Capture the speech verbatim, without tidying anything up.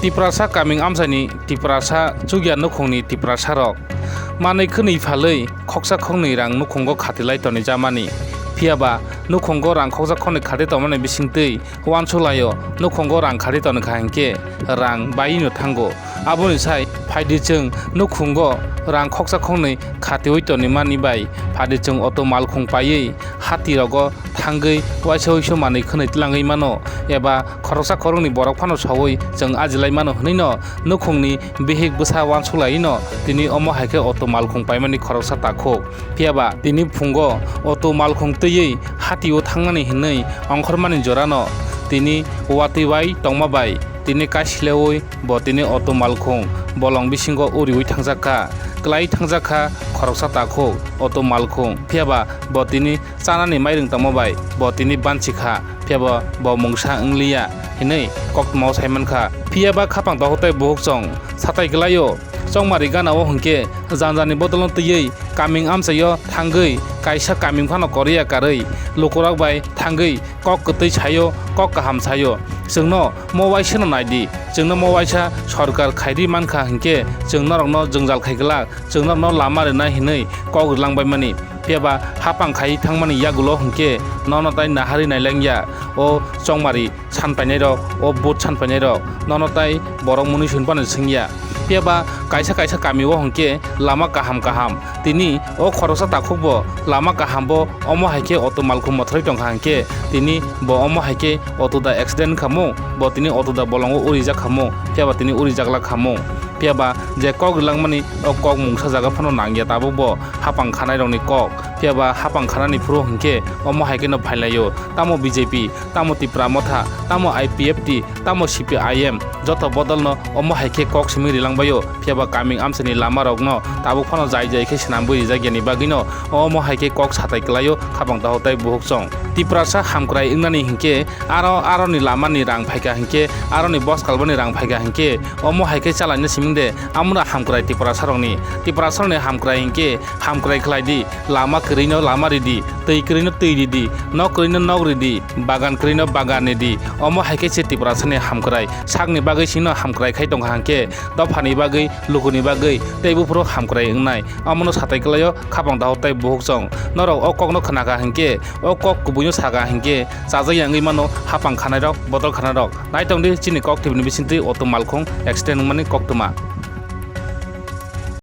Tiprasa kaming amchaini Tiprasa chukya nukhungni Tiprasarok manwi khwnwi phalwi khoksa khoknwi rang nukhungo khatilai tonijamani. Phiyaba nukhungo rang khoksa khoknwi khati tongmani bisingtwi uansukhlaio, nukhungo rang khati tongkha hinkhe rang baino thango. Aboni sai phaidi chwng nukhungo rang khoksa khoknwi khatiwi tonimani bai phaidi chwng auto malkhung paiwi hatirogo thangwi waisa uiso manwi khwnwi tlangwi mano, eba khoroksa khoroknwi borok phano saui chwng ajilai mano hwnwino nukhungni bihik bwsa uansukhlaino tini omo hai khe auto malkhung paimani khoroksa takhuk. Phiyaba tini phungo auto malkhung twiwi hatio thangnani hwnwi ongkhormani jorano tini watwi bai tongma bai tini kaisileui bo tini auto malkhung bolong bisingo uriui thangjak kha, klai thangjak kha khoroksa takhuk auto malkhung. Phiyaba bo tini chanani mairum tongma bai bo tini banchi kha, phiyaba bo mungsa wngliya hinwi koktwmao sai mankha. Phiyaba khapang dohor tei buhukchong satai kwlaio, chongmari ganao hinkhe janjani bodolno twiwi kaming amchaio thangwi kaisa kaming phano koriya karwi lukurok bai thangwi kok kwtwi saio, kok kaham saio. Chwngno mo waisano naidi, chwngno mo waisa sorkar khairi mankha hinkhe chwng norokno jwngjal khai glak, chwng norokno lama rwnai hinwi kok rwlangbaimani. Phiyaba hapang khai thangmani yagulo hinkhe nono tai naharwi nailangya o chongmari san painairok, o vote san painairok nono tai borok mwnwi swnpano swngya. Phiyaba kaisa kaisa kamio hinkhe lama kaham kaham, tini o khoroksa takhukbo lama kahambo omo hai khe auto malkhung mothorwi tongkha hinkhe tini bo omo hai khe auto da accident khamung, bo tini auto da bolongo urijak khamung, phiyaba tini urijaklak khamung. Phiyaba je kok rwlangmani o kok mungsa jaga phano nangya tabukbo hapang khanairokni kok. Phiyaba hapang khanani phuru hinkhe omo hai kheno phailaio, tamo B J P, tamo Tipra Motha, tamo I P F T, tamo C P I M, joto bodolno omo hai khe kok simi rilangbaio. Phiyaba kaming amchaini lamarokno tabuk phano jai jai khe swnambwi rijakyani bagwino omo hai khe kok satai kwlaio khapang dohor tei buhukchong. Tiprasa hamkrai wngnani hinkhe aro aroni lamani rang phaikha hinkhe, aroni boskalbani rang phaikha hinkhe, omo hai khe chalaina siming de amra hamkrai Tiprasarokni. Tiprasarokni hamkrai hinkhe hamkrai khlai di, lama kwrwino lama ridi, twi kwrwino twi ridi, nok kwrwino nok ridi, bagan kwrwino bagan ridi. Omo hai khe se Tiprasani hamkrai. Sakni bagwi sino hamkrai khai tongkha hinkhe dophani bagwi, lukuni bagwi tei buphuru hamkrai wngnai. Omono satai kwlaio khapang dohor tei buhukchong. Norok o kokno khnakha hinkhe, o kok kubuino sakha hinkhe chajakya wngwi mano hapang khanairok, bodol khanairok. Naitongdi chini kok thwibini bisingtwi auto malkhung accident wngmani koktwma.